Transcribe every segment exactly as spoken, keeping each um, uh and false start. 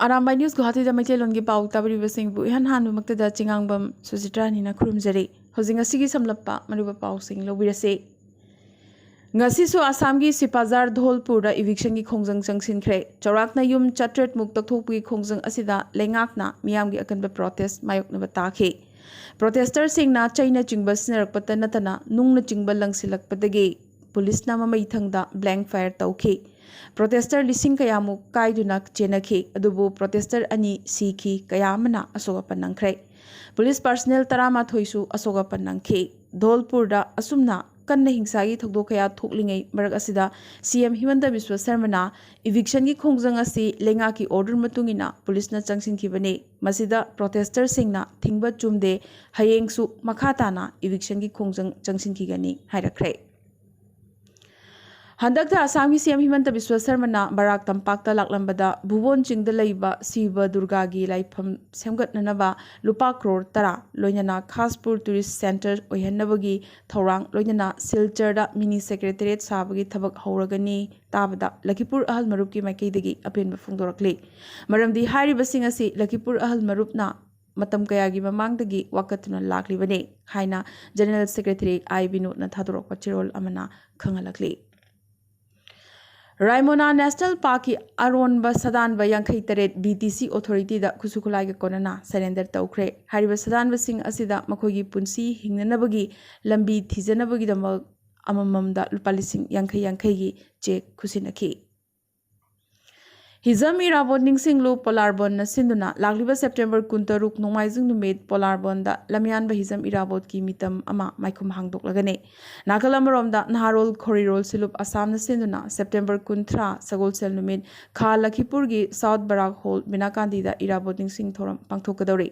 Arambai news ꯒꯨꯋꯥꯍꯥꯇꯤꯗ ꯃꯩꯇꯩꯂꯣꯟꯒꯤ ꯄꯥꯎ ꯇꯥꯕꯤꯔꯤꯕꯁꯤꯡꯕꯨ ꯏꯍꯥꯟ ꯍꯥꯟꯕꯃꯛꯇꯗ ꯆꯤꯉꯥꯡꯕꯝ ꯁꯨꯖꯤꯇ꯭ꯔꯥꯅꯤꯅ ꯈꯨꯔꯨꯝꯖꯔꯤ꯫ ꯍꯧꯖꯤꯛ ꯉꯁꯤꯒꯤ ꯁꯝꯂꯞꯄ ꯃꯔꯨꯑꯣꯏꯕ ꯄꯥꯎꯁꯤꯡ ꯂꯧꯕꯤꯔꯁꯤ꯫ ꯉꯁꯤꯁꯨ ꯑꯁꯥꯝꯒꯤ ꯁꯤꯄꯥꯖꯥꯔ ꯙꯣꯜꯄꯨꯔꯗ ꯏꯚꯤꯛꯁꯟꯒꯤ ꯈꯣꯡꯖꯪ ꯆꯪꯁꯤꯟꯈ꯭ꯔꯦ꯫ ꯆꯥꯎꯔꯥꯛꯅ ꯌꯨꯝ ꯆꯥꯇ꯭ꯔꯦꯠ ꯃꯨꯛ ꯇꯛꯊꯣꯛꯄꯒꯤ ꯈꯣꯡꯖꯪ ꯑꯁꯤꯗ ꯂꯩꯉꯥꯛꯅ ꯃꯤꯌꯥꯝꯒꯤ ꯑꯀꯟꯕ ꯄ꯭ꯔꯣꯇꯦꯁ ꯃꯥꯌꯣꯛꯅꯕ ꯇꯥꯈꯤ꯫ ꯄ꯭ꯔꯣꯇꯦꯁꯇꯔꯁꯤꯡꯅ ꯆꯩꯅꯆꯤꯡꯕ ꯁꯤꯖꯤꯟꯅꯔꯛꯄꯇ ꯅꯠꯇꯅ ꯅꯨꯡꯅꯆꯤꯡꯕ ꯂꯪꯁꯤꯜꯂꯛꯄꯗꯒꯤ ꯄꯨꯂꯤꯁꯅ ꯃꯃꯩ ꯊꯪꯗ ꯕ꯭ꯂꯦꯡ ꯐꯥꯌꯔ ꯇꯧꯈꯤ꯫ ꯄ꯭ꯔꯣꯇꯦꯁꯇꯔ ꯂꯤꯁꯤꯡ ꯀꯌꯥꯃꯨꯛ ꯀꯥꯏꯗꯨꯅ ꯆꯦꯟꯅꯈꯤ, ꯑꯗꯨꯕꯨ ꯄ꯭ꯔꯣꯇꯦꯁꯇꯔ ꯑꯅꯤ ꯁꯤꯈꯤ, ꯀꯌꯥ ꯑꯃꯅ ꯑꯁꯣꯛ ꯑꯄꯟ ꯅꯪꯈ꯭ꯔꯦ꯫ ꯄꯨꯂꯤꯁ ꯄꯥꯔꯁꯅꯦꯜ ꯇꯔꯥꯃꯥꯊꯣꯏꯁꯨ ꯑꯁꯣꯛ ꯑꯄꯟ ꯅꯪꯈꯤ꯫ ꯙꯣꯜꯄꯨꯔꯗ ꯑꯁꯨꯝꯅ ꯀꯟꯅ ꯍꯤꯡꯁꯥꯒꯤ ꯊꯧꯗꯣꯛ ꯀꯌꯥ ꯊꯣꯛꯂꯤꯉꯩ ꯃꯔꯛ ꯑꯁꯤꯗ ꯁꯤ ꯑꯦꯝ ꯍꯤꯃꯟꯇ ꯕꯤꯁ꯭ꯋ ꯁꯔꯃꯅ ꯏꯚꯤꯛꯁꯟꯒꯤ ꯈꯣꯡꯖꯪ ꯑꯁꯤ ꯂꯩꯉꯥꯛꯀꯤ ꯑꯣꯔꯗꯔ ꯃꯇꯨꯡ ꯏꯟꯅ ꯄꯨꯂꯤꯁꯅ ꯆꯪꯁꯤꯟꯈꯤꯕꯅꯤ꯫ ꯃꯁꯤꯗ ꯄ꯭ꯔꯣꯇꯦꯁꯇꯔꯁꯤꯡꯅ ꯊꯤꯡꯕ ꯆꯨꯝꯗꯦ, ꯍꯌꯦꯡꯁꯨ ꯃꯈꯥ ꯇꯥꯅ ꯏꯚꯤꯛꯁꯟꯒꯤ ꯈꯣꯡꯖꯪ ꯆꯪꯁꯤꯟꯈꯤꯒꯅꯤ ꯍꯥꯏꯔꯛꯈ꯭ꯔꯦ꯫ ꯍꯟꯗꯛꯇ ꯑꯁꯥꯝꯒꯤ ꯁꯤ ꯑꯦꯝ ꯍꯤꯃꯟꯇ ꯕꯤꯁ꯭ꯋ ꯁꯔꯃꯅ ꯕꯔꯥꯛ ꯇꯝꯄꯥꯛꯇ ꯂꯥꯛꯂꯝꯕꯗ ꯚꯨꯕꯣꯟ ꯆꯤꯡꯗ ꯂꯩꯕ ꯁꯤꯕ ꯗꯨꯔꯒꯥꯒꯤ ꯂꯥꯏꯐꯝ ꯁꯦꯝꯒꯠꯅꯅꯕ ꯂꯨꯄꯥ ꯀ꯭ꯔꯣꯔ ꯇꯔꯥ, ꯂꯣꯏꯅꯅ ꯈꯥꯁꯄꯨꯔ ꯇꯨꯔꯤꯁ ꯁꯦꯟꯇꯔ ꯑꯣꯏꯍꯟꯅꯕꯒꯤ ꯊꯧꯔꯥꯡ, ꯂꯣꯏꯅꯅ ꯁꯤꯜꯆꯔꯗ ꯃꯤꯅꯤ ꯁꯦꯀ꯭ꯔꯦꯇꯦꯔꯤꯌꯦꯠ ꯁꯥꯕꯒꯤ ꯊꯕꯛ ꯍꯧꯔꯒꯅꯤ ꯇꯥꯕꯗ ꯂꯈꯤꯄꯨꯔ ꯑꯍꯜ ꯃꯔꯨꯞꯀꯤ ꯃꯥꯏꯀꯩꯗꯒꯤ ꯑꯄꯦꯟꯕ ꯐꯣꯡꯗꯣꯔꯛꯂꯤ꯫ ꯃꯔꯝꯗꯤ ꯍꯥꯏꯔꯤꯕꯁꯤꯡ ꯑꯁꯤ ꯂꯈꯤꯄꯨꯔ ꯑꯍꯜ ꯃꯔꯨꯞꯅ ꯃꯇꯝ ꯀꯌꯥꯒꯤ ꯃꯃꯥꯡꯗꯒꯤ ꯋꯥꯀꯠꯇꯨꯅ ꯂꯥꯛꯂꯤꯕꯅꯤ ꯍꯥꯏꯅ ꯖꯦꯅꯔꯦꯜ ꯁꯦꯀ꯭ꯔꯦꯇꯔꯤ ꯑꯥꯏ ꯕꯤꯅꯣꯗꯅ ꯊꯥꯗꯣꯔꯛꯄ ꯆꯦꯔꯣꯜ ꯑꯃꯅ ꯈꯪꯍꯜꯂꯛꯂꯤ꯫ ꯔꯥꯏꯃꯣꯅꯥ ꯅꯦꯁꯅꯦꯜ ꯄꯥꯔꯛꯀꯤ ꯑꯔꯣꯟꯕ ꯁꯥꯗꯥꯟꯕ ꯌꯥꯡꯈꯩ ꯇꯔꯦꯠ ꯕꯤ ꯇꯤ ꯁꯤ ꯑꯣꯊꯣꯔꯤꯇꯤꯗ ꯈꯨꯠꯁꯨ ꯈꯨꯠꯂꯥꯏꯒ ꯀꯣꯟꯅꯅ ꯁꯔꯦꯟꯗꯔ ꯇꯧꯈ꯭ꯔꯦ꯫ ꯍꯥꯏꯔꯤꯕ ꯁꯥꯗꯥꯟꯕꯁꯤꯡ ꯑꯁꯤꯗ ꯃꯈꯣꯏꯒꯤ ꯄꯨꯟꯁꯤ ꯍꯤꯡꯅꯅꯕꯒꯤ ꯂꯝꯕꯤ ꯊꯤꯖꯅꯕꯒꯤꯗꯃꯛ ꯑꯃꯃꯝꯗ ꯂꯨꯄꯥ ꯂꯤꯁꯤꯡ ꯌꯥꯡꯈꯩ ꯌꯥꯡꯈꯩꯒꯤ ꯆꯦꯛ ꯈꯨꯠꯁꯤꯟꯅꯈꯤ꯫ ꯍꯤꯖꯝ ꯏꯔꯥꯕꯣꯠ ꯅꯤꯡꯁꯤꯡꯂꯨ ꯄꯣꯂꯥꯔꯕꯣꯟꯅ ꯁꯤꯟꯗꯨꯅ ꯂꯥꯛꯂꯤꯕ ꯁꯦꯞꯇꯦꯝꯕꯔ ꯀꯨꯟꯇꯔꯨꯛ ꯅꯣꯡꯃꯥꯏꯖꯤꯡ ꯅꯨꯃꯤꯠ ꯄꯣꯂꯥꯔꯕꯣꯟꯗ ꯂꯝꯌꯥꯟꯕ ꯍꯤꯖꯝ ꯏꯔꯥꯕꯣꯠꯀꯤ ꯃꯤꯇꯝ ꯑꯃ ꯃꯥꯏꯈꯨꯝ ꯍꯥꯡꯗꯣꯛꯂꯒꯅꯤ꯫ ꯅꯥꯀꯜ ꯑꯃꯔꯣꯝꯗ ꯅꯍꯥꯔꯣꯜ ꯈꯣꯔꯤꯔꯣꯜ ꯁꯤꯂꯨꯞ ꯑꯁꯥꯝꯅ ꯁꯤꯟꯗꯨꯅ ꯁꯦꯞꯇꯦꯝꯕꯔ ꯀꯨꯟꯊ꯭ꯔꯥ ꯁꯒꯣꯜꯁꯦꯜ ꯅꯨꯃꯤꯠ ꯈꯥ ꯂꯈꯤꯄꯨꯔꯒꯤ ꯁꯥꯎꯠ ꯕꯔꯥꯛ ꯍꯣꯜ ꯕꯤꯅꯥꯀꯥꯟꯗꯤꯗ ꯏꯔꯥꯕꯣꯠ ꯅꯤꯡꯁꯤꯡ ꯊꯧꯔꯝ ꯄꯥꯡꯊꯣꯛꯀꯗꯧꯔꯤ꯫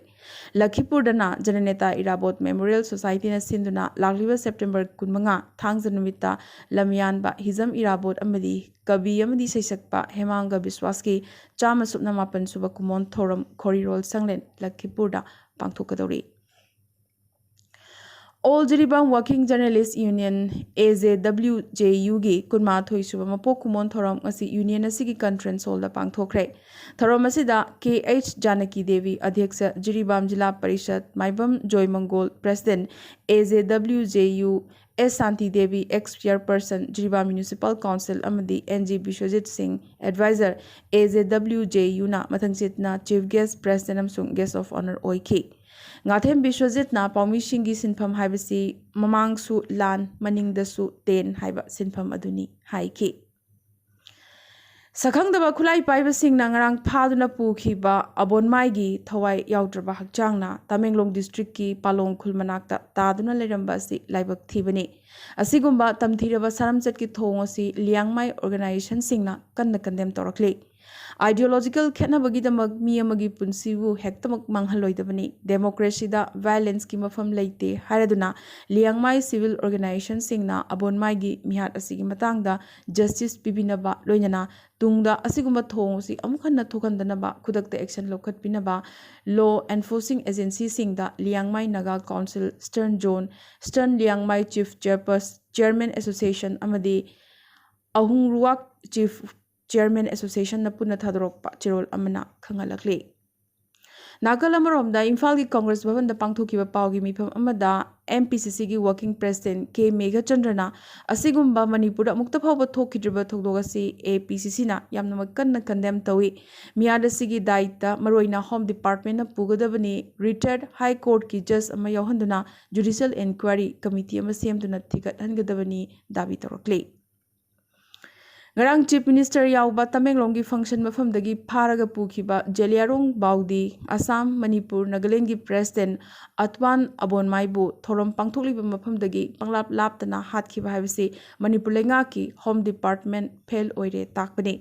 ꯂꯈꯤꯄꯨꯔꯗꯅ ꯖꯅꯅꯦꯇꯥ ꯏꯔꯥꯕꯣꯠ ꯃꯦꯃꯣꯔꯤꯌꯦꯜ ꯁꯣꯁꯥꯏꯇꯤꯅ ꯁꯤꯟꯗꯨꯅ ꯂꯥꯛꯂꯤꯕ ꯁꯦꯞꯇꯦꯝꯕꯔ ꯀꯨꯟꯃꯉꯥ ꯊꯥꯡꯖ ꯅꯨꯃꯤꯠꯇ ꯂꯝꯌꯥꯟꯕ ꯍꯤꯖꯝ ꯏꯔꯥꯕꯣꯠ ꯑꯃꯗꯤ ꯀꯕꯤ ꯑꯃꯗꯤ ꯁꯩꯁꯛꯄ ꯍꯦꯃꯥꯡꯒ ꯕꯤꯁ꯭ꯋꯥꯁꯀꯤ ꯆꯥꯝꯃ ꯁꯨꯞꯅ ꯃꯥꯄꯟ ꯁꯨꯕ ꯀꯨꯃꯣꯟ ꯊꯧꯔꯝ ꯈꯣꯔꯤꯔꯣꯜ ꯁꯪꯂꯦꯟ ꯂꯈꯤꯄꯨꯔꯗ ꯄꯥꯡꯊꯣꯛꯀꯗꯧꯔꯤ꯫ All Jiribam Working Journalist Union, A J W J U ꯒꯤ ꯀꯨꯟꯃꯥꯊꯣꯏ ꯁꯨꯕ ꯃꯄꯣꯛ ꯀꯨꯝꯑꯣꯟ ꯊꯧꯔꯝ ꯉꯁꯤ ꯌꯨꯅꯤꯌꯟ ꯑꯁꯤꯒꯤ ꯀꯟꯐꯔꯦꯟꯁ ꯍꯣꯜꯗ ꯄꯥꯡꯊꯣꯛꯈ꯭ꯔꯦ꯫ ꯊꯧꯔꯝ ꯑꯁꯤꯗ ꯀꯦ ꯑꯩꯆ ꯖꯥꯅꯀꯤ ꯗꯦꯕꯤ, ꯑꯗ꯭ꯌꯛꯁ, ꯖꯤꯔꯤꯕꯥꯝ ꯖꯤꯂꯥ ꯄꯔꯤꯁꯠ, Maibam Joymangol, president, A J W J U, S Shanti Devi, ex chairperson, Jiribam municipal council ꯑꯃꯗꯤ N G Biswajit Singh, advisor, A J W J ꯌꯨꯅ ꯃꯊꯪ ꯆꯦꯠꯇꯨꯅ ꯆꯤꯐ ꯒꯦꯁ꯭ꯠ, ꯄ꯭ꯔꯦꯁꯤꯗꯦꯟꯠ ꯑꯃꯁꯨꯡ ꯒꯦꯁ꯭ꯠ ꯑꯣꯐ ꯑꯣꯅꯔ ꯑꯣꯏꯈꯤ꯫ ꯉꯥꯊꯦꯝ ꯕꯤꯁ꯭ꯋꯖꯤꯠꯅ ꯄꯥꯎꯃꯤꯁꯤꯡꯒꯤ ꯁꯤꯟꯐꯝ ꯍꯥꯏꯕꯁꯤ ꯃꯃꯥꯡꯁꯨ ꯂꯥꯟ, ꯃꯅꯤꯡꯗꯁꯨ ꯇꯦꯟ ꯍꯥꯏꯕ ꯁꯤꯟꯐꯝ ꯑꯗꯨꯅꯤ ꯍꯥꯏꯈꯤ꯫ ꯁꯛꯈꯪꯗꯕ ꯈꯨꯠꯂꯥꯏ ꯄꯥꯏꯕꯁꯤꯡꯅ ꯉꯔꯥꯡ ꯐꯥꯗꯨꯅ ꯄꯨꯈꯤꯕ ꯑꯕꯣꯟꯃꯥꯏꯒꯤ ꯊꯋꯥꯏ ꯌꯥꯎꯗ꯭ꯔꯕ ꯍꯛꯆꯥꯡꯅ ꯇꯃꯦꯡꯂꯣꯡ ꯗꯤꯁꯇ꯭ꯔꯤꯛꯀꯤ ꯄꯥꯂꯣꯡ ꯈꯨꯜ ꯃꯅꯥꯛꯇ ꯇꯥꯗꯨꯅ ꯂꯩꯔꯝꯕ ꯑꯁꯤ ꯂꯥꯏꯕꯛ ꯊꯤꯕꯅꯤ꯫ ꯑꯁꯤꯒꯨꯝꯕ ꯇꯝꯊꯤꯔꯕ ꯁꯥꯔꯝꯆꯠꯀꯤ ꯊꯧꯑꯣꯡ ꯑꯁꯤ ꯂꯤꯌꯥꯡꯃꯥꯏ ꯑꯣꯔꯒꯅꯥꯏꯖꯦꯁꯟꯁꯤꯡꯅ ꯀꯟꯅ ꯀꯟꯗꯦꯝ ꯇꯧꯔꯛꯂꯤ꯫ ꯑꯥꯏꯗꯤꯌꯣꯂꯣꯖꯤꯀꯦꯜ ꯈꯦꯠꯅꯕꯒꯤꯗꯃꯛ ꯃꯤ ꯑꯃꯒꯤ ꯄꯨꯟꯁꯤꯕꯨ ꯍꯦꯛꯇꯃꯛ ꯃꯥꯡꯍꯜꯂꯣꯏꯗꯕꯅꯤ꯫ ꯗꯦꯃꯣꯀ꯭ꯔꯦꯁꯤꯗ ꯚꯥꯏꯑꯣꯂꯦꯟꯁꯀꯤ ꯃꯐꯝ ꯂꯩꯇꯦ ꯍꯥꯏꯔꯗꯨꯅ ꯂꯤꯌꯥꯡꯃꯥꯏ ꯁꯤꯚꯤꯜ ꯑꯣꯔꯒꯅꯥꯏꯖꯦꯁꯟꯁꯤꯡꯅ ꯑꯕꯣꯟꯃꯥꯏꯒꯤ ꯃꯤꯍꯥꯠ ꯑꯁꯤꯒꯤ ꯃꯇꯥꯡꯗ ꯖꯁꯇꯤꯁ ꯄꯤꯕꯤꯅꯕ, ꯂꯣꯏꯅꯅ ꯇꯨꯡꯗ ꯑꯁꯤꯒꯨꯝꯕ ꯊꯧꯑꯣꯡ ꯑꯁꯤ ꯑꯃꯨꯛ ꯍꯟꯅ ꯊꯣꯛꯍꯟꯗꯅꯕ ꯈꯨꯗꯛꯇ ꯑꯦꯛꯁꯟ ꯂꯧꯈꯠꯄꯤꯅꯕ law enforcing agencyꯁꯤꯡꯗ Liangmai Naga council, Eastern Zone, Eastern Liangmai Chief Chairperson, Chairman Association ꯑꯃꯗꯤ ꯑꯍꯨꯡ ꯔꯨꯋꯥꯛ ꯆꯤꯐ ꯆꯤꯌꯔꯃꯦꯟ ꯑꯦꯁꯣꯁꯤꯌꯦꯁꯟꯅ ꯄꯨꯟꯅ ꯊꯥꯗꯣꯔꯛꯄ ꯆꯦꯔꯣꯜ ꯑꯃꯅ ꯈꯪꯍꯜꯂꯛꯂꯤ꯫ ꯅꯥꯀꯜ ꯑꯃꯔꯣꯝꯗ ꯏꯝꯐꯥꯜꯒꯤ ꯀꯪꯒ꯭ꯔꯦꯁ ꯚꯕꯟꯗ ꯄꯥꯡꯊꯣꯛꯈꯤꯕ ꯄꯥꯎꯒꯤ ꯃꯤꯐꯝ ꯑꯃꯗ ꯑꯦꯝ ꯄꯤ ꯁꯤ ꯁꯤꯒꯤ ꯋꯥꯔꯀꯤꯡ ꯄ꯭ꯔꯦꯁꯤꯗꯦꯟꯠ ꯀꯦ ꯃꯦꯘꯆꯟꯗ꯭ꯔꯅ ꯑꯁꯤꯒꯨꯝꯕ ꯃꯅꯤꯄꯨꯔꯗ ꯑꯃꯨꯛꯇ ꯐꯥꯎꯕ ꯊꯣꯛꯈꯤꯗ꯭ꯔꯤꯕ ꯊꯧꯗꯣꯛ ꯑꯁꯤ ꯑꯦ ꯄꯤ ꯁꯤ ꯁꯤꯅ ꯌꯥꯝꯅꯃꯛ ꯀꯟꯅ ꯀꯟꯗꯦꯝ ꯇꯧꯏ꯫ ꯃꯤꯍꯥꯠ ꯑꯁꯤꯒꯤ ꯗꯥꯏꯇ ꯃꯔꯨꯑꯣꯏꯅ ꯍꯣꯝ ꯗꯤꯄꯥꯔꯠꯃꯦꯟꯠꯅ ꯄꯨꯒꯗꯕꯅꯤ, ꯔꯤꯇꯥꯌꯔꯗ ꯍꯥꯏ ꯀꯣꯔꯠꯀꯤ ꯖꯖ ꯑꯃ ꯌꯥꯎꯍꯟꯗꯨꯅ ꯖꯨꯗꯤꯁꯤꯌꯦꯜ ꯏꯟꯀ꯭ꯋꯥꯏꯔꯤ ꯀꯃꯤꯇꯤ ꯑꯃ ꯁꯦꯝꯗꯨꯅ ꯊꯤꯒꯠꯍꯟꯒꯗꯕꯅꯤ ꯗꯥꯕꯤ ꯇꯧꯔꯛꯂꯤ꯫ ꯉꯔꯥꯡ ꯆꯤꯐ ꯃꯤꯅꯤꯁꯇꯔ ꯌꯥꯎꯕ ꯇꯃꯦꯡꯂꯣꯡꯒꯤ ꯐꯪꯁꯟ ꯃꯐꯝꯗꯒꯤ ꯐꯥꯔꯒ ꯄꯨꯈꯤꯕ ꯖꯦꯂꯤꯌꯥꯔꯣꯡ ꯕꯥꯎꯗꯤ, ꯑꯁꯥꯝ, ꯃꯅꯤꯄꯨꯔ, ꯅꯥꯒꯥꯂꯦꯟꯒꯤ ꯄ꯭ꯔꯦꯁꯤꯗꯦꯟꯠ ꯑꯠꯋꯥꯟ ꯑꯕꯣꯟꯃꯥꯏꯕꯨ ꯊꯧꯔꯝ ꯄꯥꯡꯊꯣꯛꯂꯤꯕ ꯃꯐꯝꯗꯒꯤ ꯄꯪꯂꯥꯞ ꯂꯥꯞꯇꯅ ꯍꯥꯠꯈꯤꯕ ꯍꯥꯏꯕꯁꯤ ꯃꯅꯤꯄꯨꯔ ꯂꯩꯉꯥꯛꯀꯤ ꯍꯣꯝ ꯗꯤꯄꯥꯔꯠꯃꯦꯟꯠ ꯐꯦꯜ ꯑꯣꯏꯔꯦ ꯇꯥꯛꯄꯅꯤ꯫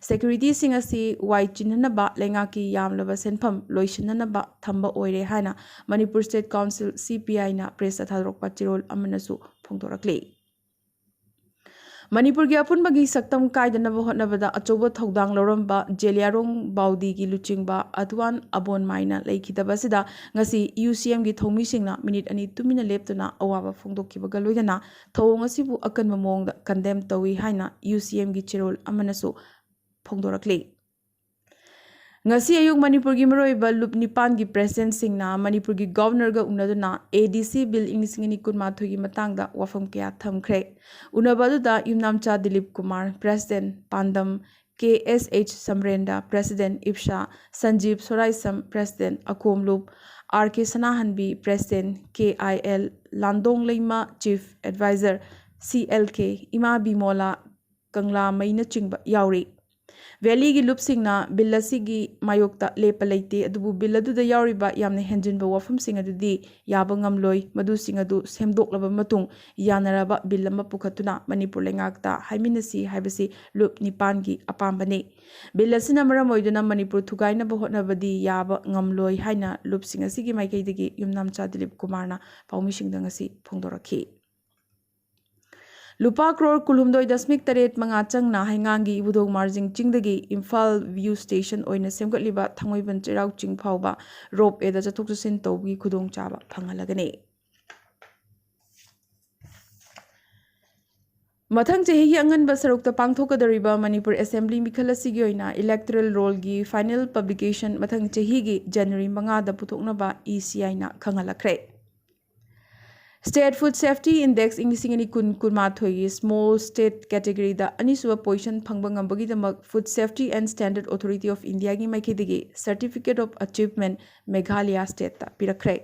ꯁꯦꯀ꯭ꯌꯨꯔꯤꯇꯤꯁꯤꯡ ꯑꯁꯤ ꯋꯥꯏ ꯆꯤꯟꯅꯅꯕ ꯂꯩꯉꯥꯛꯀꯤ ꯌꯥꯝꯂꯕ ꯁꯦꯟꯐꯝ ꯂꯣꯏꯁꯤꯟꯅꯅꯕ ꯊꯝꯕ ꯑꯣꯏꯔꯦ ꯍꯥꯏꯅ ꯃꯅꯤꯄꯨꯔ ꯁ꯭ꯇꯦꯠ ꯀꯥꯎꯟꯁꯤꯜ, ꯁꯤ ꯄꯤ ꯑꯥꯏꯅ ꯄ꯭ꯔꯦꯁꯇ ꯊꯥꯗꯣꯔꯛꯄ ꯆꯦꯔꯣꯜ ꯑꯃꯅꯁꯨ ꯐꯣꯡꯗꯣꯔꯛꯂꯤ꯫ ꯃꯅꯤꯄꯨꯔꯒꯤ ꯑꯄꯨꯟꯕꯒꯤ ꯁꯛꯇꯝ ꯀꯥꯏꯗꯅꯕ ꯍꯣꯠꯅꯕꯗ ꯑꯆꯧꯕ ꯊꯧꯗꯥꯡ ꯂꯧꯔꯝꯕ ꯖꯦꯂꯤꯌꯥꯔꯣꯡ ꯕꯥꯎꯗꯤꯒꯤ ꯂꯨꯆꯤꯡꯕ ꯑꯗꯨꯋꯥꯟ ꯑꯕꯣꯟꯃꯥꯏꯅ ꯂꯩꯈꯤꯗꯕ ꯑꯁꯤꯗ ꯉꯁꯤ UCMꯒꯤ ꯊꯧꯃꯤꯁꯤꯡꯅ ꯃꯤꯅꯤꯠ ꯑꯅꯤ ꯇꯨꯃꯤꯟꯅ ꯂꯦꯞꯇꯨꯅ ꯑꯋꯥꯕ ꯐꯣꯡꯗꯣꯛꯈꯤꯕꯒ ꯂꯣꯏꯅꯅ ꯊꯧꯑꯣꯡ ꯑꯁꯤꯕꯨ ꯑꯀꯟꯕ ꯃꯑꯣꯡꯗ ꯀꯟꯗꯦꯝ ꯇꯧꯏ ꯍꯥꯏꯅ UCMꯒꯤ ꯆꯦꯔꯣꯜ ꯑꯃꯅꯁꯨ ꯐꯣꯡꯗꯣꯔꯛꯂꯤ꯫ ꯉꯁꯤ ꯑꯌꯨꯛ ꯃꯅꯤꯄꯨꯔꯒꯤ ꯃꯔꯨꯑꯣꯏꯕ ꯂꯨꯞ ꯅꯤꯄꯥꯟꯒꯤ ꯄ꯭ꯔꯦꯁꯤꯗꯦꯟꯠꯁꯤꯡꯅ ꯃꯅꯤꯄꯨꯔꯒꯤ ꯒꯕꯔꯅꯔꯒ ꯎꯅꯗꯨꯅ ADC ꯕꯤꯜ ꯏꯪ ꯂꯤꯁꯤꯡ ꯑꯅꯤ ꯀꯨꯟꯃꯥꯊꯣꯏꯒꯤ ꯃꯇꯥꯡꯗ ꯋꯥꯐꯝ ꯀꯌꯥ ꯊꯝꯈ꯭ꯔꯦ꯫ ꯎꯅꯕ ꯑꯗꯨꯗ ꯌꯨꯝꯅꯥꯝꯆꯥ Dilip Kumar, president Pandam, K S H Samrendra, president Ipsa, Sanjib Soraisam, president Akomlup, R K Sanahanbi, president K I L Landongleima, chief advisor C L K, ꯏꯃꯥ ꯕꯤꯃꯣꯂꯥ ꯀꯪꯂꯥꯃꯩꯅꯆꯤꯡꯕ ꯌꯥꯎꯔꯤ꯫ ꯚꯦꯂꯤꯒꯤ ꯂꯨꯞꯁꯤꯡꯅ ꯕꯤꯜ ꯑꯁꯤꯒꯤ ꯃꯥꯌꯣꯛꯇ ꯂꯦꯞꯄ ꯂꯩꯇꯦ, ꯑꯗꯨꯕꯨ ꯕꯤꯜ ꯑꯗꯨꯗ ꯌꯥꯎꯔꯤꯕ ꯌꯥꯝꯅ ꯍꯦꯟꯖꯤꯟꯕ ꯋꯥꯐꯝꯁꯤꯡ ꯑꯗꯨꯗꯤ ꯌꯥꯕ ꯉꯝꯂꯣꯏ꯫ ꯃꯗꯨꯁꯤꯡ ꯑꯗꯨ ꯁꯦꯝꯗꯣꯛꯂꯕ ꯃꯇꯨꯡ ꯌꯥꯅꯔꯕ ꯕꯤꯜ ꯑꯃ ꯄꯨꯈꯠꯇꯨꯅ ꯃꯅꯤꯄꯨꯔ ꯂꯩꯉꯥꯛꯇ ꯍꯥꯏꯃꯤꯟꯅꯁꯤ ꯍꯥꯏꯕꯁꯤ ꯂꯨꯞ ꯅꯤꯄꯥꯟꯒꯤ ꯑꯄꯥꯝꯕꯅꯤ꯫ ꯕꯤꯜ ꯑꯁꯤꯅ ꯃꯔꯝ ꯑꯣꯏꯗꯨꯅ ꯃꯅꯤꯄꯨꯔ ꯊꯨꯒꯥꯏꯅꯕ ꯍꯣꯠꯅꯕꯗꯤ ꯌꯥꯕ ꯉꯝꯂꯣꯏ ꯍꯥꯏꯅ ꯂꯨꯞꯁꯤꯡ ꯑꯁꯤꯒꯤ ꯃꯥꯏꯀꯩꯗꯒꯤ ꯌꯨꯝꯅꯥꯝꯆꯥ ꯗꯤꯂꯤꯞ ꯀꯨꯃꯥꯔꯅ ꯄꯥꯎꯃꯤꯁꯤꯡꯗ ꯉꯁꯤ ꯐꯣꯡꯗꯣꯔꯛꯈꯤ꯫ ꯂꯨꯄꯥ ꯀ꯭ꯔꯣꯔ ꯀꯨꯟꯍꯨꯝꯗꯣꯏ ꯗꯁꯃꯤꯛ ꯇꯔꯦꯠ ꯃꯉꯥ ꯆꯪꯅ ꯍꯩꯉꯥꯡꯒꯤ ꯏꯕꯨꯙꯧ ꯃꯥꯔꯖꯤꯡ ꯆꯤꯡꯗꯒꯤ ꯏꯝꯐꯥꯜ ꯚ꯭ꯌꯨ ꯁ꯭ꯇꯦꯁꯟ ꯑꯣꯏꯅ ꯁꯦꯝꯒꯠꯂꯤꯕ ꯊꯥꯡꯃꯩꯕꯟ ꯆꯩꯔꯥꯎ ꯆꯤꯡ ꯐꯥꯎꯕ ꯔꯣꯞ ꯋꯦꯗ ꯆꯠꯊꯣꯛ ꯆꯠꯁꯤꯟ ꯇꯧꯕꯒꯤ ꯈꯨꯗꯣꯡꯆꯥꯕ ꯐꯪꯍꯜꯂꯒꯅꯤ꯫ ꯃꯊꯪ ꯆꯍꯤꯒꯤ ꯑꯉꯟꯕ ꯁꯔꯨꯛꯇ ꯄꯥꯡꯊꯣꯛꯀꯗꯧꯔꯤꯕ ꯃꯅꯤꯄꯨꯔ ꯑꯦꯁꯦꯝꯕ꯭ꯂꯤ ꯃꯤꯈꯜ ꯑꯁꯤꯒꯤ ꯑꯣꯏꯅ ꯏꯂꯦꯛꯇꯣꯔꯦꯜ ꯔꯣꯜꯒꯤ ꯐꯥꯏꯅꯦꯜ ꯄꯕ꯭ꯂꯤꯀꯦꯁꯟ ꯃꯊꯪ ꯆꯍꯤꯒꯤ ꯖꯅꯋꯥꯔꯤ ꯃꯉꯥꯗ ꯄꯨꯊꯣꯛꯅꯕ ECIꯅ ꯈꯪꯍꯜꯂꯛꯈ꯭ꯔꯦ꯫ State Food Safety Index ꯏꯪ ꯂꯤꯁꯤꯡ ꯑꯅꯤ ꯀꯨꯟ ꯀꯨꯟꯃꯥꯊꯣꯏꯒꯤ small state categoryꯗ ꯑꯅꯤꯁꯨꯕ position ꯐꯪꯕ ꯉꯝꯕꯒꯤꯗꯃꯛ Food Safety and Standard Authority of Indiaꯒꯤ ꯃꯥꯏꯀꯩꯗꯒꯤ Certificate of Achievement Meghalaya stateꯇ ꯄꯤꯔꯛꯈ꯭ꯔꯦ꯫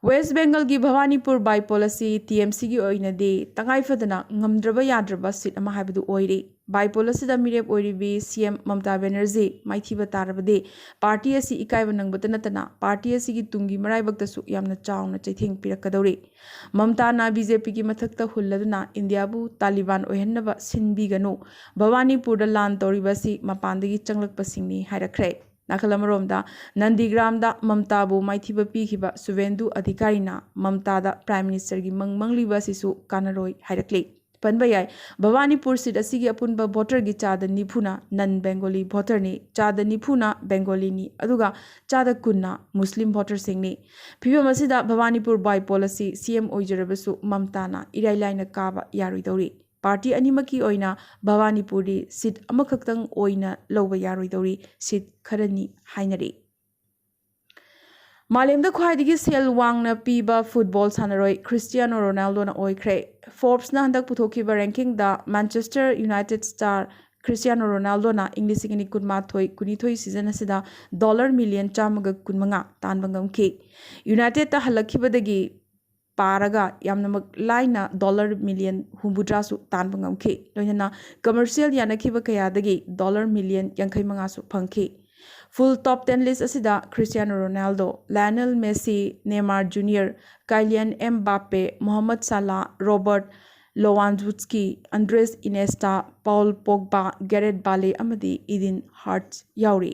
ꯋꯦꯁ ꯕꯦꯡꯒꯜꯒꯤ ꯚꯕꯥꯅꯤꯄꯨꯔ ꯕꯥꯏꯄꯣꯜ ꯑꯁꯤ TMCꯒꯤ ꯑꯣꯏꯅꯗꯤ ꯇꯉꯥꯏ ꯐꯗꯅ ꯉꯝꯗ꯭ꯔꯕ ꯌꯥꯗ꯭ꯔꯕ seat ꯑꯃ ꯍꯥꯏꯕꯗꯨ ꯑꯣꯏꯔꯤ꯫ ꯕꯥꯏꯄꯣꯜ ꯑꯁꯤꯗ ꯃꯤꯔꯦꯞ ꯑꯣꯏꯔꯤꯕꯤ CM ꯃꯃꯇꯥ ꯕꯦꯅꯔꯖꯤ ꯃꯥꯏꯊꯤꯕ ꯇꯥꯔꯕꯗꯤ party ꯑꯁꯤ ꯏꯀꯥꯏꯕ ꯅꯪꯕꯇ ꯅꯠꯇꯅ party ꯑꯁꯤꯒꯤ ꯇꯨꯡꯒꯤ ꯃꯔꯥꯏꯕꯛꯇꯁꯨ ꯌꯥꯝꯅ ꯆꯥꯎꯅ ꯆꯩꯊꯦꯡ ꯄꯤꯔꯛꯀꯗꯧꯔꯤ꯫ ꯃꯃꯇꯥꯅ BJPꯒꯤ ꯃꯊꯛꯇ ꯍꯨꯜꯂꯗꯨꯅ ꯏꯟꯗꯤꯌꯥꯕꯨ ꯇꯥꯂꯤꯕꯥꯟ ꯑꯣꯏꯍꯟꯅꯕ ꯁꯤꯟꯕꯤꯒꯅꯨ, ꯚꯕꯥꯅꯤꯄꯨꯔꯗ ꯂꯥꯟ ꯇꯧꯔꯤꯕ ꯑꯁꯤ ꯃꯄꯥꯟꯗꯒꯤ ꯆꯪꯂꯛꯄꯁꯤꯡꯅꯤ ꯍꯥꯏꯔꯛꯈ꯭ꯔꯦ꯫ ꯅꯥꯀꯜ ꯑꯃꯔꯣꯝꯗ ꯅꯟꯗꯤꯒ꯭ꯔꯥꯝꯗ ꯃꯃꯇꯥꯕꯨ ꯃꯥꯏꯊꯤꯕ ꯄꯤꯈꯤꯕ ꯁꯨꯚꯦꯟꯗꯨ ꯑꯙꯤꯀꯥꯔꯤꯅ ꯃꯃꯇꯥꯗ Prime Ministerꯒꯤ ꯃꯪ ꯃꯪꯂꯤꯕ ꯑꯁꯤꯁꯨ ꯀꯥꯟꯅꯔꯣꯏ ꯍꯥꯏꯔꯛꯂꯤ꯫ ꯄꯟꯕ ꯌꯥꯏ꯫ ꯚꯕꯥꯅꯤꯄꯨꯔ ꯁꯤꯠ ꯑꯁꯤꯒꯤ ꯑꯄꯨꯟꯕ ꯚꯣꯇꯔꯒꯤ ꯆꯥꯗ ꯅꯤꯐꯨꯅ ꯅꯟ ꯕꯦꯡꯒꯣꯂꯤ ꯚꯣꯇꯔꯅꯤ, ꯆꯥꯗ ꯅꯤꯐꯨꯅ ꯕꯦꯡꯒꯣꯂꯤꯅꯤ, ꯑꯗꯨꯒ ꯆꯥꯗ ꯀꯨꯟꯅ ꯃꯨꯁꯂꯤꯝ ꯚꯣꯇꯔꯁꯤꯡꯅꯤ꯫ ꯐꯤꯕꯝ ꯑꯁꯤꯗ ꯚꯕꯥꯅꯤꯄꯨꯔ ꯕꯥꯏꯄꯣꯜ ꯑꯁꯤ ꯁꯤ ꯑꯦꯝ ꯑꯣꯏꯖꯔꯕꯁꯨ ꯃꯝꯇꯥꯅ ꯏꯔꯥꯏ ꯂꯥꯏꯅ ꯀꯥꯕ ꯌꯥꯔꯣꯏꯗꯧꯔꯤ꯫ ꯄꯥꯔꯇꯤ ꯑꯅꯤꯃꯛꯀꯤ ꯑꯣꯏꯅ ꯚꯕꯥꯅꯤꯄꯨꯔꯗꯤ ꯁꯤꯠ ꯑꯃꯈꯛꯇꯪ ꯑꯣꯏꯅ ꯂꯧꯕ ꯌꯥꯔꯣꯏꯗꯧꯔꯤ, ꯁꯤꯠ ꯈꯔꯅꯤ ꯍꯥꯏꯅꯔꯤ꯫ ꯃꯥꯂꯦꯝꯗ ꯈ꯭ꯋꯥꯏꯗꯒꯤ ꯁꯦꯜ ꯋꯥꯡꯅ ꯄꯤꯕ ꯐꯨꯠꯕꯣꯜ ꯁꯥꯟꯅꯔꯣꯏ ꯈ꯭ꯔꯤꯁꯇꯤꯌꯥꯅꯣ ꯔꯣꯅꯥꯜꯗꯣꯅ ꯑꯣꯏꯈ꯭ꯔꯦ꯫ ꯐꯣꯔꯕꯁꯅ ꯍꯟꯗꯛ ꯄꯨꯊꯣꯛꯈꯤꯕ ꯔꯦꯡꯀꯤꯡꯗ ꯃꯥꯟꯆꯦꯁꯇꯔ ꯌꯨꯅꯥꯏꯇꯦꯗ ꯁ꯭ꯇꯥꯔ ꯈ꯭ꯔꯤꯁꯇꯤꯌꯥꯅꯣ ꯔꯣꯅꯥꯜꯗꯣꯅ ꯏꯪ ꯂꯤꯁꯤꯡ ꯑꯅꯤ ꯀꯨꯟꯃꯥꯊꯣꯏ ꯀꯨꯟꯅꯤꯊꯣꯏ ꯁꯤꯖꯟ ꯑꯁꯤꯗ ꯗꯣꯂꯔ ꯃꯤꯂꯤꯌꯟ ꯆꯥꯝꯃꯒ ꯀꯨꯟꯃꯉꯥ ꯇꯥꯟꯕ ꯉꯝꯈꯤ꯫ ꯌꯨꯅꯥꯏꯇꯦꯗꯇ ꯍꯜꯂꯛꯈꯤꯕꯗꯒꯤ ꯄꯥꯔꯒ ꯌꯥꯝꯅꯃꯛ ꯂꯥꯏꯅ ꯗꯣꯂꯔ ꯃꯤꯂꯤꯌꯟ ꯍꯨꯝꯐꯨꯇꯔꯥꯁꯨ ꯇꯥꯟꯕ ꯉꯝꯈꯤ꯫ ꯂꯣꯏꯅꯅ ꯀꯃꯔꯁꯤꯌꯦꯜ ꯌꯥꯅꯈꯤꯕ ꯀꯌꯥꯗꯒꯤ ꯗꯣꯂꯔ ꯃꯤꯂꯤꯌꯟ ꯌꯥꯡꯈꯩ ꯃꯉꯥꯁꯨ ꯐꯪꯈꯤ꯫ ꯐꯨꯜ ꯇꯣꯞ ꯇꯦꯟ ꯂꯤꯁ ꯑꯁꯤꯗ Cristiano Ronaldo, Lionel Messi, Neymar Junior, Kylian Mbappe, Mohamed Salah, Robert Lewandowski, Andres Iniesta, Paul Pogba, Gareth Bale ꯑꯃꯗꯤ ꯏꯗꯤꯟ ꯍꯥꯖꯥꯔꯗ ꯌꯥꯎꯔꯤ꯫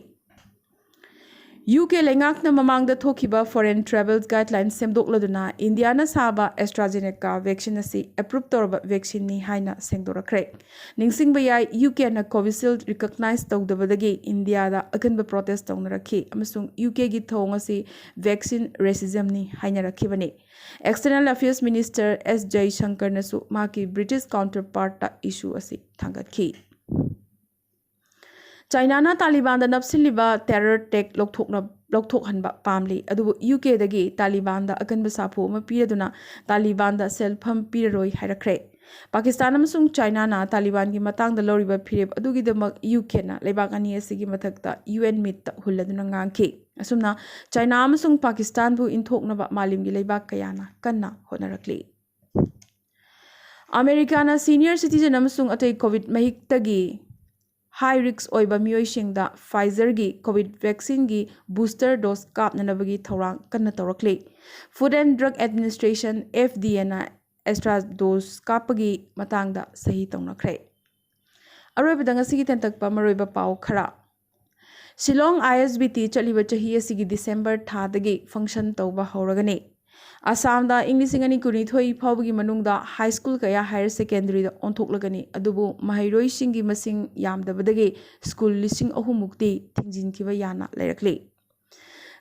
ꯌꯨ ꯀꯦ ꯂꯩꯉꯥꯛꯅ ꯃꯃꯥꯡꯗ ꯊꯣꯛꯈꯤꯕ ꯐꯣꯔꯦꯟ ꯇ꯭ꯔꯦꯚꯦꯜ ꯒꯥꯏꯗꯂꯥꯏꯟ ꯁꯦꯝꯗꯣꯛꯂꯗꯨꯅ ꯏꯟꯗꯤꯌꯥꯅ ꯁꯥꯕ AstraZeneca ꯚꯦꯛꯁꯤꯟ ꯑꯁꯤ ꯑꯦꯄ꯭ꯔꯨꯞ ꯇꯧꯔꯕ ꯚꯦꯛꯁꯤꯟꯅꯤ ꯍꯥꯏꯅ ꯁꯦꯡꯗꯣꯔꯛꯈ꯭ꯔꯦ꯫ ꯅꯤꯡꯁꯤꯡꯕ ꯌꯥꯏ, ꯌꯨ ꯀꯦꯅ ꯀꯣꯚꯤꯁꯤꯜꯗ ꯔꯤꯀꯛꯅꯥꯏꯖ ꯇꯧꯗꯕꯗꯒꯤ ꯏꯟꯗꯤꯌꯥꯗ ꯑꯀꯟꯕ ꯄ꯭ꯔꯣꯇꯦꯁ ꯇꯧꯅꯔꯛꯈꯤ ꯑꯃꯁꯨꯡ ꯌꯨ ꯀꯦꯒꯤ ꯊꯧꯑꯣꯡ ꯑꯁꯤ ꯚꯦꯛꯁꯤꯟ ꯔꯦꯁꯤꯖꯝꯅꯤ ꯍꯥꯏꯅꯔꯛꯈꯤꯕꯅꯤ꯫ ꯑꯦꯛꯁꯇꯔꯅꯦꯜ ꯑꯐꯤꯌꯔꯁ ꯃꯤꯅꯤꯁꯇꯔ ꯑꯦꯁ ꯖꯌꯁꯪꯀꯔꯅꯁꯨ ꯃꯍꯥꯛꯀꯤ ꯕ꯭ꯔꯤꯇꯤꯁ ꯀꯥꯎꯟꯇꯔꯄꯥꯔꯠꯇ ꯏꯁꯨ ꯑꯁꯤ ꯊꯥꯡꯒꯠꯈꯤ꯫ ꯆꯥꯏꯅꯥꯅ ꯇꯥꯂꯤꯕꯥꯟꯗ ꯅꯞꯁꯤꯜꯂꯤꯕ ꯇꯦꯔꯔ ꯇꯦꯛ ꯂꯧꯊꯣꯛꯅ-, ꯂꯧꯊꯣꯛꯍꯟꯕ ꯄꯥꯝꯂꯤ, ꯑꯗꯨꯕꯨ ꯌꯨ ꯀꯦꯗꯒꯤ ꯇꯥꯂꯤꯕꯥꯟꯗ ꯑꯀꯟꯕ ꯁꯥꯐꯨ ꯑꯃ ꯄꯤꯔꯗꯨꯅ ꯇꯥꯂꯤꯕꯥꯟꯗ ꯁꯦꯜꯐꯝ ꯄꯤꯔꯔꯣꯏ ꯍꯥꯏꯔꯛꯈ꯭ꯔꯦ꯫ ꯄꯥꯀꯤꯁꯇꯥꯟ ꯑꯃꯁꯨꯡ ꯆꯥꯏꯅꯥꯅ ꯇꯥꯂꯤꯕꯥꯟꯒꯤ ꯃꯇꯥꯡꯗ ꯂꯧꯔꯤꯕ ꯐꯤꯔꯦꯞ ꯑꯗꯨꯒꯤꯗꯃꯛ ꯌꯨ ꯀꯦꯅ ꯂꯩꯕꯥꯛ ꯑꯅꯤ ꯑꯁꯤꯒꯤ ꯃꯊꯛꯇ ꯌꯨ ꯑꯦꯟ ꯃꯤꯠꯇ ꯍꯨꯜꯂꯗꯨꯅ ꯉꯥꯡꯈꯤ꯫ ꯑꯁꯨꯝꯅ ꯆꯥꯏꯅꯥ ꯑꯃꯁꯨꯡ ꯄꯥꯀꯤꯁꯇꯥꯟꯕꯨ ꯏꯟꯊꯣꯛꯅꯕ ꯃꯥꯂꯦꯝꯒꯤ ꯂꯩꯕꯥꯛ ꯀꯌꯥꯅ ꯀꯟꯅ ꯍꯣꯠꯅꯔꯛꯂꯤ꯫ ꯑꯃꯦꯔꯤꯀꯥꯅ ꯁꯤꯅꯤꯌꯔ ꯁꯤꯇꯤꯖꯟ ꯑꯃꯁꯨꯡ ꯑꯇꯩ ꯀꯣꯚꯤꯗ ꯃꯍꯤꯛꯇꯒꯤ ꯍꯥꯏ ꯔꯤꯁ꯭ꯛ ꯑꯣꯏꯕ ꯃꯤꯑꯣꯏꯁꯤꯡꯗ ꯐꯥꯏꯖꯔꯒꯤ ꯀꯣꯚꯤꯗ ꯚꯦꯛꯁꯤꯟꯒꯤ ꯕꯨꯁꯇꯔ ꯗꯣꯁ ꯀꯥꯞꯅꯅꯕꯒꯤ ꯊꯧꯔꯥꯡ ꯀꯟꯅ ꯇꯧꯔꯛꯂꯤ꯫ Food and drug administration, F D ꯑꯦꯅ, ꯑꯦꯁꯇ꯭ꯔꯥ ꯗꯣꯁ ꯀꯥꯞꯄꯒꯤ ꯃꯇꯥꯡꯗ ꯁꯍꯤ ꯇꯧꯅꯈ꯭ꯔꯦ꯫ ꯑꯔꯣꯏꯕꯗ ꯉꯁꯤꯒꯤ ꯇꯦꯟꯇꯛꯄ ꯃꯔꯨꯑꯣꯏꯕ ꯄꯥꯎ ꯈꯔ꯫ ꯁꯤꯂꯣꯡ ꯑꯥꯏ ꯑꯦꯁ ꯕꯤ ꯇꯤ ꯆꯠꯂꯤꯕ ꯆꯍꯤ ꯑꯁꯤꯒꯤ ꯗꯤꯁꯦꯝꯕꯔ ꯊꯥꯗꯒꯤ ꯐꯪꯁꯟ ꯇꯧꯕ ꯍꯧꯔꯒꯅꯤ꯫ ꯑꯁꯥꯝꯗ ꯏꯪ ꯂꯤꯁꯤꯡ ꯑꯅꯤ ꯀꯨꯟꯅꯤꯊꯣꯏ ꯐꯥꯎꯕꯒꯤ ꯃꯅꯨꯡꯗ ꯍꯥꯏ ꯁ꯭ꯀꯨꯜ ꯀꯌꯥ ꯍꯥꯌꯔ ꯁꯦꯀꯦꯟꯗꯔꯤꯗ ꯑꯣꯟꯊꯣꯛꯂꯒꯅꯤ, ꯑꯗꯨꯕꯨ ꯃꯍꯩꯔꯣꯏꯁꯤꯡꯒꯤ ꯃꯁꯤꯡ ꯌꯥꯝꯗꯕꯗꯒꯤ ꯁ꯭ꯀꯨꯜ ꯂꯤꯁꯤꯡ ꯑꯍꯨꯝꯃꯨꯛꯇꯤ ꯊꯤꯡꯖꯤꯟꯈꯤꯕ ꯌꯥꯅ ꯂꯩꯔꯛꯂꯤ꯫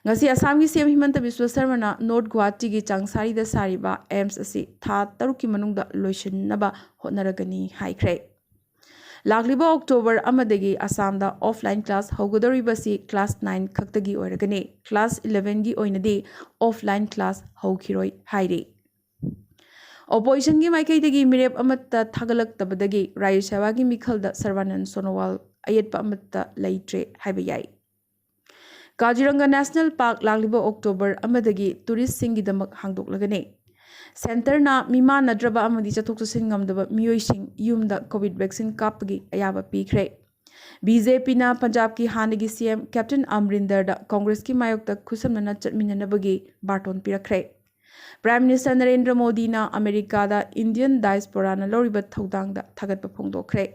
ꯉꯁꯤ ꯑꯁꯥꯝꯒꯤ ꯁꯤ ꯑꯦꯝ ꯍꯤꯃꯟꯇ ꯕꯤꯁ꯭ꯋ ꯁꯔꯃꯅ ꯅꯣꯔꯠ ꯒꯨꯋꯥꯍꯥꯇꯤꯒꯤ ꯆꯥꯡꯁꯥꯔꯤꯗ ꯁꯥꯔꯤꯕ ꯑꯦꯝꯁ ꯑꯁꯤ ꯊꯥ ꯇꯔꯨꯛꯀꯤ ꯃꯅꯨꯡꯗ ꯂꯣꯏꯁꯤꯟꯅꯕ ꯍꯣꯠꯅꯔꯒꯅꯤ ꯍꯥꯏꯈ꯭ꯔꯦ꯫ ꯂꯥꯛꯂꯤꯕ ꯑꯣꯛꯇꯣꯕꯔ ꯑꯃꯗꯒꯤ ꯑꯁꯥꯝꯗ ꯑꯣꯐꯂꯥꯏꯟ ꯀ꯭ꯂꯥꯁ ꯍꯧꯒꯗꯧꯔꯤꯕꯁꯤ ꯀ꯭ꯂꯥꯁ ꯅꯥꯏꯟ ꯈꯛꯇꯒꯤ ꯑꯣꯏꯔꯒꯅꯤ꯫ ꯀ꯭ꯂꯥꯁ ꯏꯂꯦꯚꯦꯟꯒꯤ ꯑꯣꯏꯅꯗꯤ ꯑꯣꯐꯂꯥꯏꯟ ꯀ꯭ꯂꯥꯁ ꯍꯧꯈꯤꯔꯣꯏ ꯍꯥꯏꯔꯤ꯫ ꯑꯣꯄꯣꯖꯤꯁꯟꯒꯤ ꯃꯥꯏꯀꯩꯗꯒꯤ ꯃꯤꯔꯦꯞ ꯑꯃꯠꯇ ꯊꯥꯒꯠꯂꯛꯇꯕꯗꯒꯤ ꯔꯥꯖ꯭ꯌ ꯁꯚꯥꯒꯤ ꯃꯤꯈꯜꯗ ꯁꯔꯕꯥꯅꯟꯗ ꯁꯣꯅꯣꯋꯥꯜ ꯑꯌꯦꯠꯄ ꯑꯃꯠꯇ ꯂꯩꯇ꯭ꯔꯦ ꯍꯥꯏꯕ ꯌꯥꯏ꯫ ꯀꯥꯖꯤꯔꯪꯒ ꯅꯦꯁꯅꯦꯜ ꯄꯥꯔꯛ ꯂꯥꯛꯂꯤꯕ ꯑꯣꯛꯇꯣꯕꯔ ꯑꯃꯗꯒꯤ ꯇꯨꯔꯤꯁꯁꯤꯡꯒꯤꯗꯃꯛ ꯍꯥꯡꯗꯣꯛꯂꯒꯅꯤ꯫ ꯁꯦꯟꯇꯔꯅ ꯃꯤꯃꯥꯟꯅꯗ꯭ꯔꯕ ꯑꯃꯗꯤ ꯆꯠꯊꯣꯛ ꯆꯠꯁꯤꯟ ꯉꯝꯗꯕ ꯃꯤꯑꯣꯏꯁꯤꯡ ꯌꯨꯝꯗ ꯀꯣꯚꯤꯗ ꯚꯦꯛꯁꯤꯟ ꯀꯥꯞꯄꯒꯤ ꯑꯌꯥꯕ ꯄꯤꯈ꯭ꯔꯦ꯫ ꯕꯤ ꯖꯦ ꯄꯤꯅ ꯄꯟꯖꯥꯕꯀꯤ ꯍꯥꯟꯅꯒꯤ ꯁꯤ ꯑꯦꯝ ꯀꯦꯞꯇꯦꯟ ꯑꯃꯔꯤꯟꯗꯔꯗ ꯀꯣꯡꯒ꯭ꯔꯦꯁꯀꯤ ꯃꯥꯌꯣꯛꯇ ꯈꯨꯠꯁꯝꯅꯅ ꯆꯠꯃꯤꯟꯅꯅꯕꯒꯤ ꯕꯥꯔꯇꯣꯟ ꯄꯤꯔꯛꯈ꯭ꯔꯦ꯫ ꯄ꯭ꯔꯥꯏꯝ ꯃꯤꯅꯤꯁꯇꯔ ꯅꯔꯦꯟꯗ꯭ꯔ ꯃꯣꯗꯤꯅ ꯑꯃꯦꯔꯤꯀꯥꯗ ꯏꯟꯗꯤꯌꯟ ꯗꯥꯏꯁꯄꯣꯔꯥꯅ ꯂꯧꯔꯤꯕ ꯊꯧꯗꯥꯡꯗ ꯊꯥꯒꯠꯄ ꯐꯣꯡꯗꯣꯛꯈ꯭ꯔꯦ꯫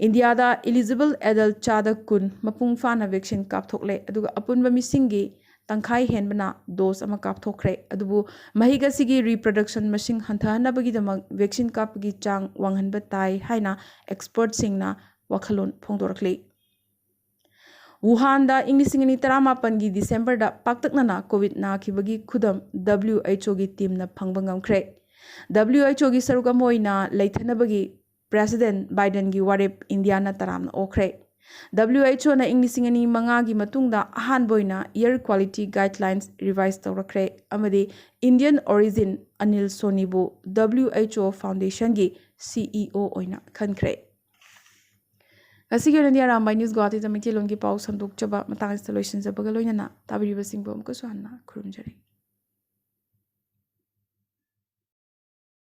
ꯏꯟꯗꯤꯌꯥꯗ ꯏꯂꯤꯖꯤꯕꯜ ꯑꯦꯗꯜꯠ ꯆꯥꯗ ꯀꯨꯟ ꯃꯄꯨꯡ ꯐꯥꯅ ꯚꯦꯛꯁꯤꯟ ꯀꯥꯞꯊꯣꯛꯂꯦ, ꯑꯗꯨꯒ ꯑꯄꯨꯟꯕ ꯃꯤꯁꯤꯡꯒꯤ ꯇꯪꯈꯥꯏ ꯍꯦꯟꯕꯅ ꯗꯣꯁ ꯑꯃ ꯀꯥꯞꯊꯣꯛꯈ꯭ꯔꯦ꯫ ꯑꯗꯨꯕꯨ ꯃꯍꯤꯛ ꯑꯁꯤꯒꯤ ꯔꯤꯄ꯭ꯔꯗꯛꯁꯟ ꯃꯁꯤꯡ ꯍꯟꯊꯍꯟꯅꯕꯒꯤꯗꯃꯛ ꯚꯦꯛꯁꯤꯟ ꯀꯥꯞꯄꯒꯤ ꯆꯥꯡ ꯋꯥꯡꯍꯟꯕ ꯇꯥꯏ ꯍꯥꯏꯅ ꯑꯦꯛꯁꯄꯔꯠꯁꯤꯡꯅ ꯋꯥꯈꯜꯂꯣꯟ ꯐꯣꯡꯗꯣꯔꯛꯂꯤ꯫ ꯋꯨꯍꯥꯟꯗ ꯏꯪ ꯂꯤꯁꯤꯡ ꯑꯅꯤ ꯇꯔꯥꯃꯥꯄꯟꯒꯤ ꯗꯤꯁꯦꯝꯕꯔꯗ ꯄꯥꯛꯇꯛꯅꯅ ꯀꯣꯚꯤꯗ ꯅꯥꯈꯤꯕꯒꯤ ꯈꯨꯗꯝ ꯗꯕ꯭ꯂꯤꯎ ꯑꯩꯆ ꯑꯣꯒꯤ ꯇꯤꯝꯅ ꯐꯪꯕ ꯉꯝꯈ꯭ꯔꯦ꯫ ꯗꯕ꯭ꯂꯤꯎ ꯑꯩꯆ ꯑꯣꯒꯤ ꯁꯔꯨꯛ ꯑꯃ ꯑꯣꯏꯅ ꯂꯩꯊꯅꯕꯒꯤ ꯄ꯭ꯔꯦꯁꯤꯗꯦꯟꯠ ꯕꯥꯏꯗꯟꯒꯤ ꯋꯥꯔꯦꯞ ꯏꯟꯗꯤꯌꯥꯅ ꯇꯔꯥꯝꯅ ꯑꯣꯛꯈ꯭ꯔꯦ꯫ ꯗꯕ꯭ꯂꯤꯎ ꯑꯩꯆ ꯑꯣꯅ ꯏꯪ ꯂꯤꯁꯤꯡ ꯑꯅꯤ ꯃꯉꯥꯒꯤ ꯃꯇꯨꯡꯗ ꯑꯍꯥꯟꯕ ꯑꯣꯏꯅ ꯑꯦꯌꯔ ꯀ꯭ꯋꯥꯂꯤꯇꯤ ꯒꯥꯏꯗꯂꯥꯏꯟꯁ ꯔꯤꯚꯥꯏꯁ ꯇꯧꯔꯛꯈ꯭ꯔꯦ ꯑꯃꯗꯤ ꯏꯟꯗꯤꯌꯟ ꯑꯣꯔꯤꯖꯤꯟ ꯑꯅꯤꯜ ꯁꯣꯅꯤꯕꯨ ꯗꯕ꯭ꯂꯤꯎ ꯑꯩꯆ ꯑꯣ ꯐꯥꯎꯟꯗꯦꯁꯟꯒꯤ ꯁꯤ ꯏ ꯑꯣ ꯑꯣꯏꯅ ꯈꯟꯈ꯭ꯔꯦ꯫ ꯉꯁꯤꯒꯤ ꯑꯣꯏꯅꯗꯤ ꯑꯔꯥꯝꯕꯥꯏ ꯅ꯭ꯌꯨꯁ ꯒꯨꯋꯥꯍꯥꯇꯤꯗ ꯃꯩꯇꯩꯂꯣꯟꯒꯤ ꯄꯥꯎ ꯁꯟꯗꯣꯛꯆꯕ ꯃꯇꯥꯡ ꯑꯁꯤꯗ ꯂꯣꯏꯁꯤꯟꯖꯕꯒ ꯂꯣꯏꯅꯅ ꯇꯥꯕꯤꯔꯤꯕꯁꯤꯡꯕꯨ ꯑꯃꯨꯛꯀꯁꯨ ꯍꯟꯅ ꯈꯨꯔꯨꯝꯖꯔꯤ꯫